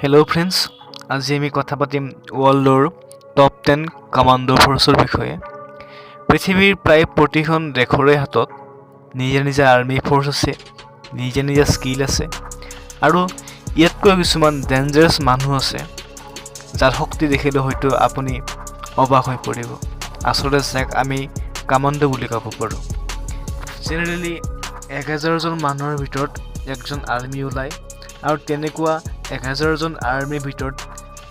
Hello' friends, আজি আমি কথা পাতিম ৱৰ্ল্ডৰ টপ 10 কমাণ্ডো ফ'ৰ্চৰ বিষয়ে। পৃথিৱীৰ প্ৰায় প্ৰতিখন দেশৰে হাতত নিজা নিজা আৰ্মি ফ'ৰ্চ আছে, নিজা নিজা স্কিল আছে আৰু ইয়াতকৈ কিছুমান ডেঞ্জাৰাছ মানুহ আছে, যাৰ শক্তি দেখিলে হয়তো আপুনি অবাক হৈ পৰিব। আচলতে যাক আমি কামাণ্ডো বুলি ক'ব পাৰোঁ। জেনেৰেলি 1000জন মানুহৰ ভিতৰত একজন আৰ্মি ওলায় আৰু তেনেকুৱা 1000জন আৰ্মিৰ ভিতৰত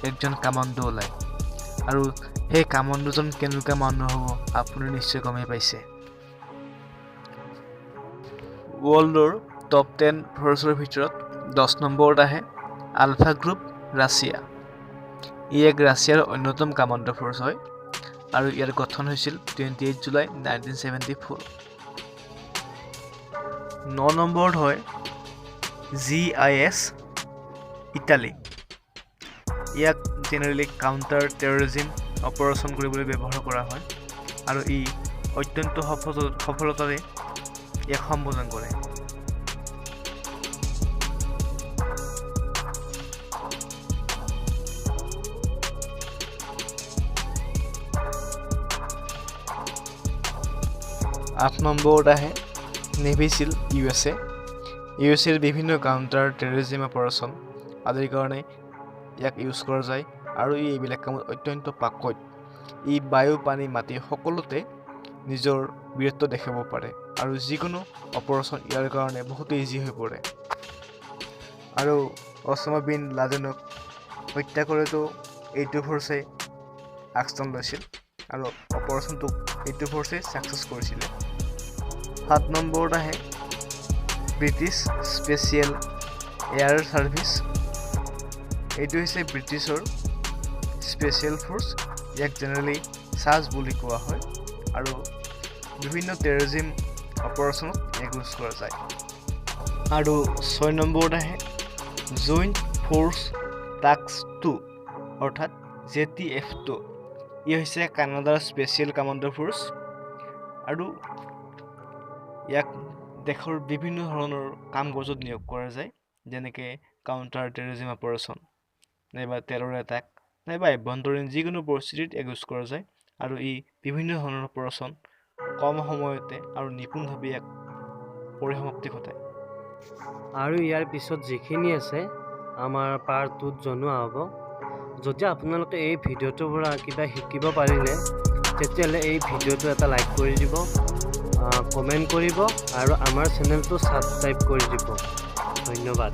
একজন কামাণ্ডো ওলায়। আৰু সেই কামাণ্ডোজন কেনেকুৱা মানুহ হ'ব, আপুনি নিশ্চয় গমেই পাইছে। ৱৰ্ল্ডৰ টপ 10 ফ'ৰ্চৰ ভিতৰত 10 নম্বৰত আহে আলফা গ্ৰুপ, ৰাছিয়া। ই এক ৰাছিয়াৰ অন্যতম কামাণ্ডো ফ'ৰ্চ হয় আৰু ইয়াৰ গঠন হৈছিল 28 July 1974। ন নম্বৰত হয় জিআইএছ, ইটালী। ইয়াক জেনেৰেলি কাউণ্টাৰ টেৰৰিজিম অপাৰেশ্যন কৰিবলৈ ব্যৱহাৰ কৰা হয় আৰু ই অত্যন্ত সফলতাৰে ইয়াক সম্বোধন কৰে। আঠ নম্বৰত আহে নেভি চিল, ইউ এছ এ। ইউ এছ এৰ বিভিন্ন কাউণ্টাৰ টেৰৰিজিম অপাৰেশ্যন আদিৰ কাৰণে ইয়াক ইউজ কৰা যায় আৰু ই এইবিলাক কামত অত্যন্ত পাকৈত। ই বায়ু, পানী, মাটি সকলোতে নিজৰ বীৰত্ব দেখাব পাৰে আৰু যিকোনো অপাৰেশ্যন ইয়াৰ কাৰণে বহুত ইজি হৈ পৰে। আৰু অছামা বিন লাডেনক হত্যা কৰোঁতেও এইটো ফ'ৰ্চে আগস্থান লৈছিল আৰু অপাৰেশ্যনটোক এইটো ফ'ৰ্চে ছাকচেছ কৰিছিলে। সাত নম্বৰত আহে ব্ৰিটিছ স্পেচিয়েল এয়াৰ ছাৰ্ভিচ। এইটো হৈছে ব্ৰিটিছৰ স্পেচিয়েল ফ'ৰ্চ। ইয়াক জেনেৰেলি চাজ বুলি কোৱা হয় আৰু বিভিন্ন টেৰৰিজিম অপাৰেশ্যনত ইয়াক ইউজ কৰা যায়। আৰু ছয় নম্বৰত আহে জইণ্ট ফ'ৰ্চ টাস্ক 2, অৰ্থাৎ জেটিএফ 2। ই হৈছে কানাডাৰ স্পেচিয়েল কমাণ্ডো ফ'ৰ্চ আৰু ইয়াক দেশৰ বিভিন্ন ধৰণৰ কাম কাজত নিয়োগ কৰা যায়, যেনেকৈ কাউণ্টাৰ টেৰৰিজিম অপাৰেশ্যন নাইবা টেৰৰ এটাক নাইবা আভ্যন্তৰীণ যিকোনো পৰিস্থিতিত ইয়াক ইউজ কৰা যায় আৰু ই বিভিন্ন ধৰণৰ অপাৰেশ্যন কম সময়তে আৰু নিপুণভাৱে ইয়াক পৰিসমাপ্তি ঘটায়। আৰু ইয়াৰ পিছত যিখিনি আছে, আমাৰ পাৰ্ট 2ত জনোৱা হ'ব। যদি আপোনালোকে এই ভিডিঅ'টোৰ পৰা কিবা শিকিব পাৰিলে, তেতিয়াহ'লে এই ভিডিঅ'টো এটা লাইক কৰি দিব, কমেণ্ট কৰিব আৰু আমাৰ চেনেলটো ছাবস্ক্ৰাইব কৰি দিব। ধন্যবাদ।